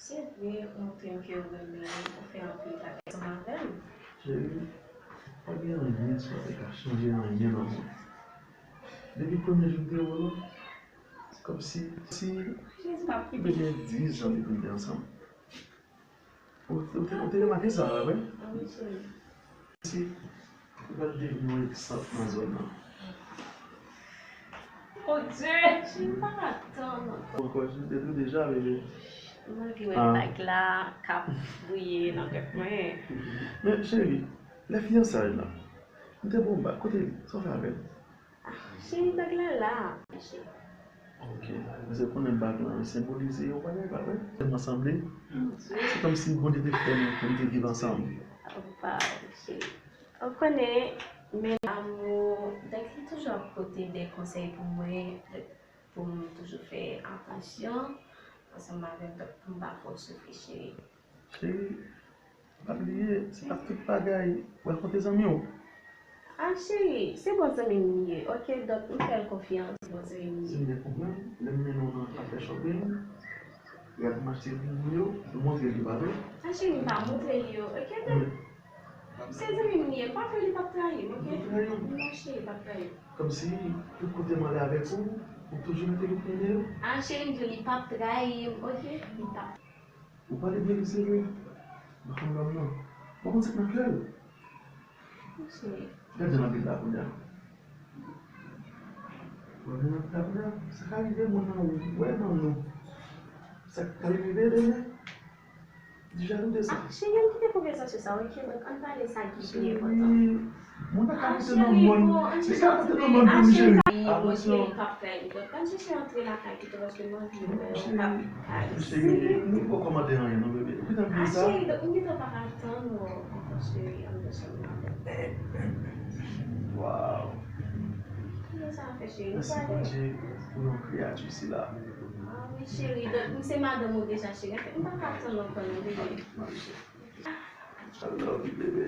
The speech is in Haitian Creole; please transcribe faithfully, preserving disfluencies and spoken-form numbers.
Se vre, ou montre m ke ou renmen m, ou fè anpil bagay ansanm avè m. Cheri, pa gen anyen sa te ka chanje anyen nan mwen. Depi premye jou m te wè w la, se kòmsi, si, Jezi, m ap te gen diz an depi n te ansanm. Ou, ou te, ou te remake sa, pa vre? Wi, cheri. Si ou pral devni yon egzanp nan zòn nan. Oh Dieu, cheri, m pa ka tann ankò. Ankò, cheri, te tou deja, bebe. Malgre bag la k ap briye nan tèt mwen. Men, cheri, lè fiyansay la, m te ba w bag, kote li? Sa w fè avè l? Ah, cheri, bag la la, cheri. Ok. Paske konnen bag lan senbolize yon bagay, pa vre? Tèlman sanble, se kòmsi Bondye te fè nou pou n te viv ansanm. Waw, cheri. Ou konnen, men lanmou, donk, li toujou ap pote de konsèy pou mwen, donk, pou m toujou fè atansyon ansanm avè l, donk, pou m pa fè w soufri, cheri. Cheri, pa bliye, se pa tout bagay w al konte zanmi w. Ah, cheri, se bon zanmi m li ye, ok? Donk, m fè l konfyans, se bon zanmi m li ye. Si m byen konprann, lè m mennen w nan afè shopping, rad m achte pou ou yo, ou montre l yo, pa vre? Ah, cheri, m pa montre l yo, ok? Donk, se zanmi m li ye, m pa vle li p ap trayi m, ok? Li p ap trayi w? Non, cheri, li p ap trayi m. Kòmsi, tout kote m ale avèk ou, ou toujou mete m premye? Ah, cheri, m di w, li p ap trayi m, ok? Li p ap Ou pale byen li serye. Ou pa konn lòm nan. Ou pa konn sa k nan kè l. Gad jan l ap viv la kounye a. Ou pa konn sa k ap viv la kounye a. Sa ka rive moun nan wè nan nou. Sa ka rive demen. Li jalou de sa. Ah, cheri, ann kite konvèsasyon sa, ok? Donk, ann pale sa ki pi enpòtan. Cheri, moun nan ka monte nan mòn. Li ka monte nan mòn pou m, cheri. Atansyon. Cheri, pa fè li. Donk, ann chèche antre lakay pito paske m anvi wè w k ap kale. Cheri, nou poko kòmande anyen non, bebe. Ou gentan bliye sa? Ah, cheri, donk, m gentan pa ka tann wè w ankò, cheri, anndan chanm nan. Waw. Kiyès sa fè, cheri? Nou pale. Mèsi Bondye pou yon kreyati sila. Ah wi, cheri, donk, m se madanm ou deja, cheri. M pa ka tann ankò non, bebe. I love you, bebe.